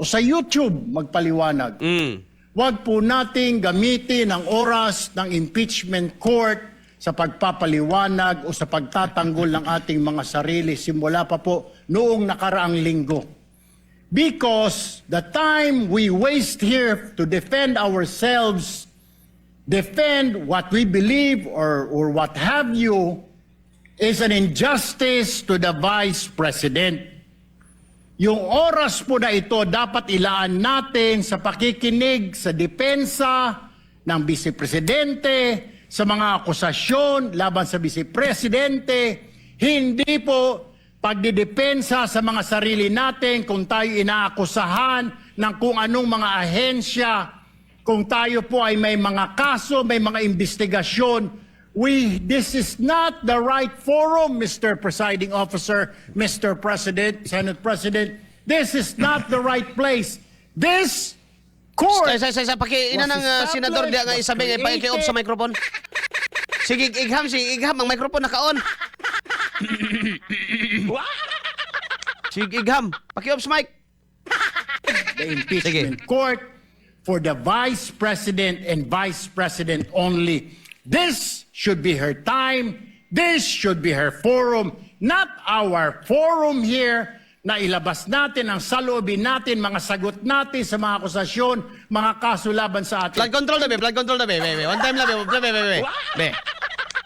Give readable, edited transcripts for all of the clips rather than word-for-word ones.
o sa YouTube magpaliwanag. Huwag po nating gamitin ang oras ng impeachment court sa pagpapaliwanag o sa pagtatanggol ng ating mga sarili simula pa po noong nakaraang linggo. Because the time we waste here to defend ourselves, defend what we believe or what have you, is an injustice to the Vice President. Yung oras po na ito, dapat ilaan natin sa pakikinig sa depensa ng Vice Presidente, sa mga akusasyon laban sa Vice Presidente, hindi po pagdidepensa sa mga sarili natin kung tayo inaakusahan ng kung anong mga ahensya, kung tayo po ay may mga kaso, may mga investigasyon. This is not the right forum, Mr. Presiding Officer, Mr. President, Senate President. This is not the right place. This court Sa sa sa paki ina was ng senador diya nga established, isabi was nga paki-off sa created. Microphone. Sige, igham, sige, igham ang microphone naka-on. Sige, igham. Paki-off sa mic. The impeachment court for the Vice President and Vice President only. This should be her time. This should be her forum, not our forum here na ilabas natin ang saloobin natin, mga sagot natin sa mga akusasyon, mga kaso laban sa atin. Flood control na be, flood control na be, be, be. One time lang, be, be, be, be, be. Be.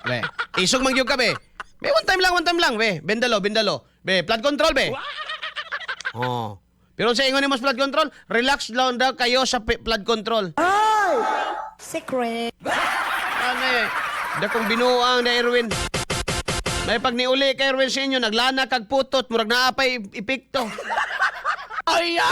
Be. Isog man gyud ka, be. Be, one time lang, be. Bendalo, bendalo. Be, flood control, be. Oh. Pero sa ingon nimo sa flood control, relax lang daw kayo sa flood control. Secret. Ano eh? Dakong binuang na Erwin. May pag niuli kay Erwin sa inyo, naglana kag putot, murag naa pay epekto. Ay! Ah!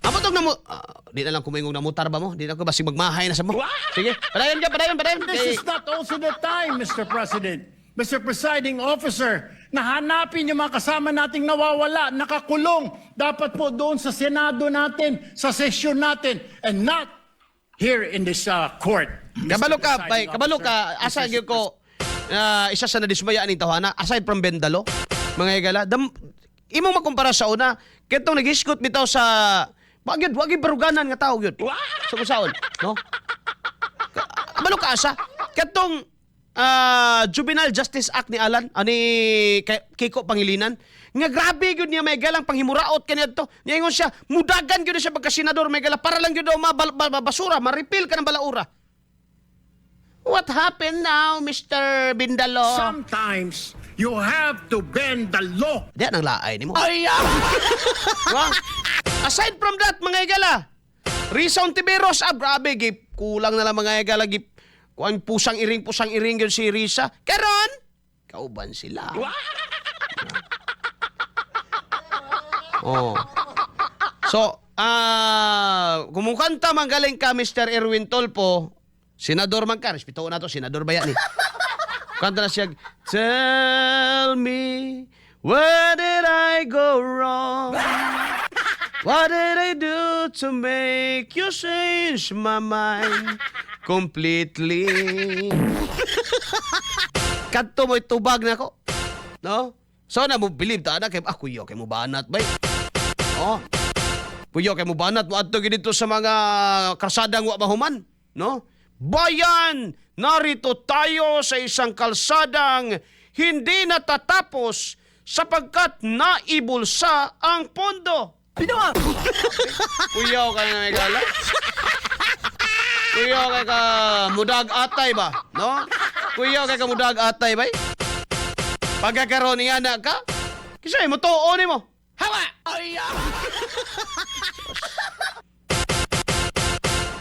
Amo tong namo ah, di na lang kumaingong namutar ba mo? Di na ko basig magmahay na sa mo. Sige, padayon ka, padayon, padayon. This is not also the time, Mr. President, Mr. Presiding Officer, na hanapin yung mga kasama nating nawawala, nakakulong. Dapat po doon sa Senado natin, sa sesyon natin, and not here in this court, Mr. Kabalo ka, Presiding bay, kabalo ka, Officer, asa Mr. gyud ko isa sa nadismaya aning tawhana aside from Bendalo, mga higala, dam, imong makumpara sa una, ketong nagisgot bitaw sa wa gyud baruganan nga tao gyud. Sa kusaon, no? Kabalo ka asa ketong Juvenile Justice Act ni Alan ani Kiko Pangilinan nga grabe gyud niya may galang panghimuraot kaniadto. Niingon siya mudagan gyud siya pagka senador may gala para lang gyud daw mabasura, ma-repeal ka ng balaura. What happened now, Mr. Bindalo? Sometimes you have to bend the law. Di nang laay nimo. Ay! Diba? Aside from that, mga higala, Risa Ontiveros, grabe, gip, kulang na lang mga higala, gip, kuan pusang iring yun si Risa. Karon, kauban sila. Oh. So, kumukanta man galing ka, Mr. Erwin Tulfo, senador man ka, respeto na to, senador ba yan eh? Kanta na siya, "Tell me, where did I go wrong? What did I do to make you change my mind completely?" Kadto mo'y tubag na ko. No? So na mo believe ta na kay ah kuya kay mo banat bay. Oh. Kuya kay mo banat mo adto gid dito sa mga kalsadang wa mahuman, no? Bayan, narito tayo sa isang kalsadang hindi natatapos sapagkat naibulsa ang pondo. Kuyaw ka na may gala. Kuyaw kay ka mudag atay ba, no? Kuyaw kay ka mudag atay ba? Pagkakaroon niya na ka, kasi mo tuo nimo. Hawa! Ay!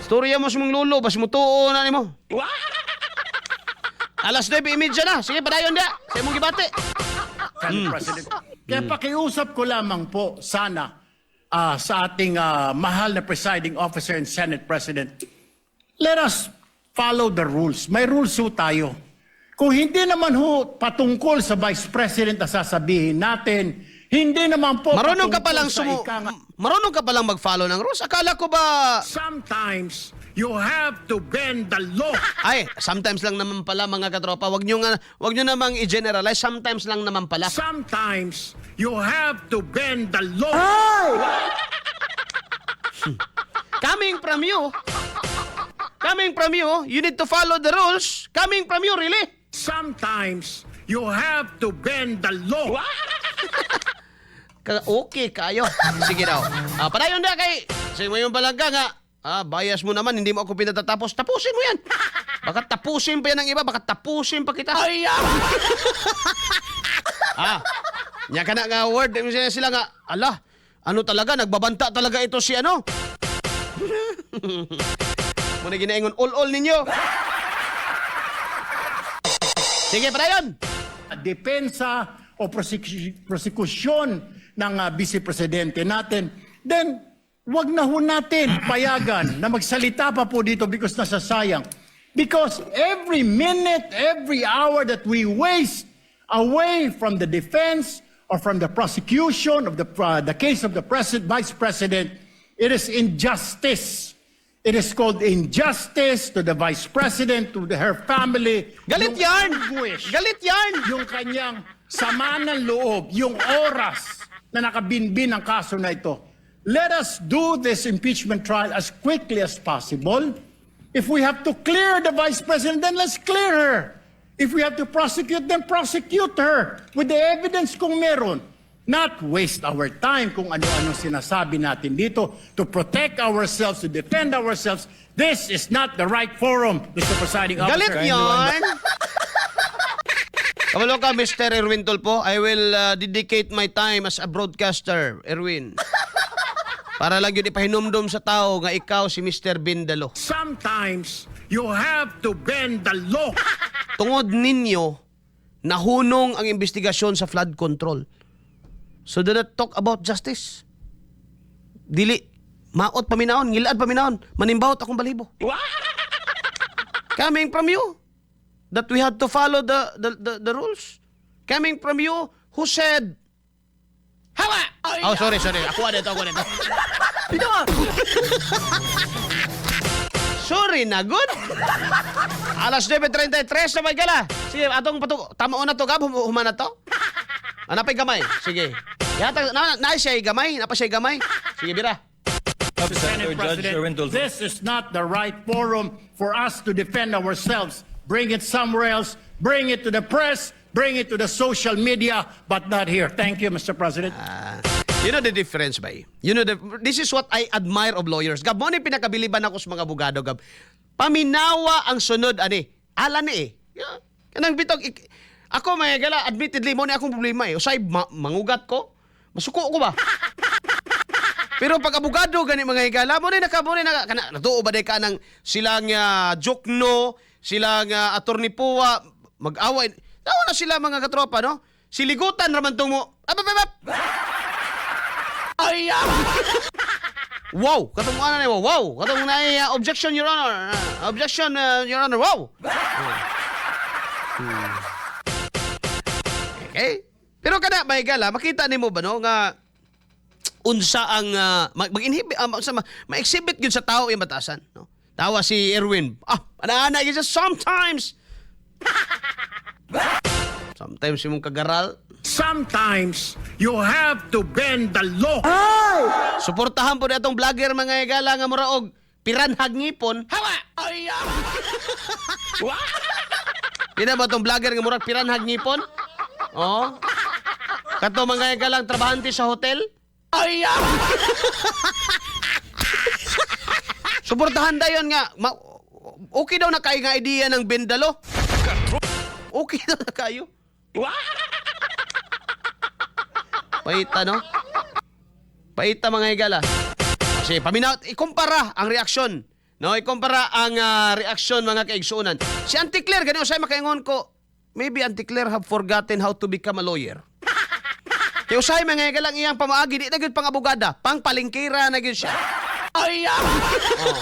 Storya mo sa mong lulo, bas mo tuo na nimo. Alas 9:30 na. Sige, padayon dia. Sa imong gibati. Senate President. Kaya pakiusap ko lamang po sana sa ating mahal na presiding officer and Senate President, let us follow the rules. May rules ho tayo. Kung hindi naman ho patungkol sa Vice President na sasabihin natin, hindi naman po Marunong ka patungkol palang sa sumu ikanga- Marunong ka palang mag-follow ng rules. Akala ko ba Sometimes you have to bend the law. Ay, sometimes lang naman pala, mga katropa. Wag nyo namang i-generalize. Sometimes lang naman pala. Sometimes you have to bend the law. Coming from you. Coming from you, you need to follow the rules. Coming from you, really? Sometimes you have to bend the law. Okay kayo. Sige daw. Ah, padayon na kay. Sige mo yung balangga nga. Ah, bias mo naman, hindi mo ako pinatatapos. Tapusin mo yan. Baka tapusin pa yan ng iba, baka tapusin pa kita. Ay, ah. Nya ka na nga word, sila nga, ala, ano talaga, nagbabanta talaga ito si ano. Muna ginaingon, all-all ninyo. Sige, padayon. Depensa o prosekusyon ng vice presidente natin, then wag na ho natin payagan na magsalita pa po dito because nasasayang. Because every minute, every hour that we waste away from the defense or from the prosecution of the case of the president, vice president, it is injustice. It is called injustice to the vice president, to her family. Galit Yung yarn! Anguish, Galit yarn! yung kanyang sama ng loob, yung oras na nakabinbin ang kaso na ito. Let us do this impeachment trial as quickly as possible. If we have to clear the vice president, then let's clear her. If we have to prosecute, then prosecute her with the evidence kung meron. Not waste our time kung ano-ano sinasabi natin dito to protect ourselves, to defend ourselves. This is not the right forum, Mr. Presiding Officer. Galit yarn! Kabalo ka, Mr. Erwin Tulfo. I will dedicate my time as a broadcaster, Erwin. Para lang yun ipahinumdum sa tao nga ikaw si Mr. Bindalo. Sometimes you have to bend the law. Tungod ninyo, nahunong ang investigasyon sa flood control. So do not talk about justice. Dili, maot paminawon, ngilad paminawon, manimbawot akong balibo. Coming from you, that we had to follow the rules. Coming from you, who said, "Hawa!" Oh, sorry, sorry. Ako na ito, ako na ito. Sorry na, good. Alas 9:33 na may gala. Sige, atong patuk. Tama na to, Gab. Human na to. Hanapay gamay. Sige. Yata, na siya gamay. Napa siya gamay. Sige, bira. Senate Senator Judge President, Erwin Tulfo. this is not the right forum for us to defend ourselves. Bring it somewhere else. Bring it to the press. Bring it to the social media, but not here. Thank you, Mr. President. You know the difference, bay? This is what I admire of lawyers. Gab, mo ni pinakabiliban ako sa mga abogado, Gab. Paminawa ang sunod, ani. Ala ni eh. Yeah. Kanang bitog, ako mga gala, admittedly, mo ni akong problema eh. Usay, mangugat ko. Masuko ko ba? Pero pag abogado gani, mga higala mo ni naka mo ni naka kana natuo ba day ka nang silang Jokno, silang Attorney Pua mag-away. Tawa na sila, mga katropa, no? Siligutan raman tong mo. Ap, ap, ap, ap. Ay, ah! Wow, katong ano na, wow, katong na objection, Your Honor. Objection, Your Honor. Wow. Okay. Pero kana may gala, makita nimo ba no nga unsa ang mag-inhibit ma-exhibit gyud sa tao yung batasan, no? Tawa si Erwin. Ah, ana-ana gyud siya sometimes. Sometimes imong kagaral. Sometimes you have to bend the law. Suportahan po na itong vlogger, mga higala, nga muraog piranhag ngipon. Hawa! Ay, ah! Di na ba itong vlogger nga murag piranhag ngipon? Oo. Kato, mga higalang trabahante sa hotel? Ay, ah! Suportahan dayon nga. Okay daw na kayo nga idea ng bendalo. Okay daw na kayo. Paita, no? Paita, mga higala. Kasi paminaw, ikumpara ang reaksyon. No, ikumpara ang reaksyon, mga kaigsuonan. Si Auntie Claire, ganun say makaingon ko, maybe Auntie Claire have forgotten how to become a lawyer. Kaya usahay, mga higala, ang iyang pamaagi, di na gyud pang abogada, pang palengkera na gyud siya. Ay, ah! Oh.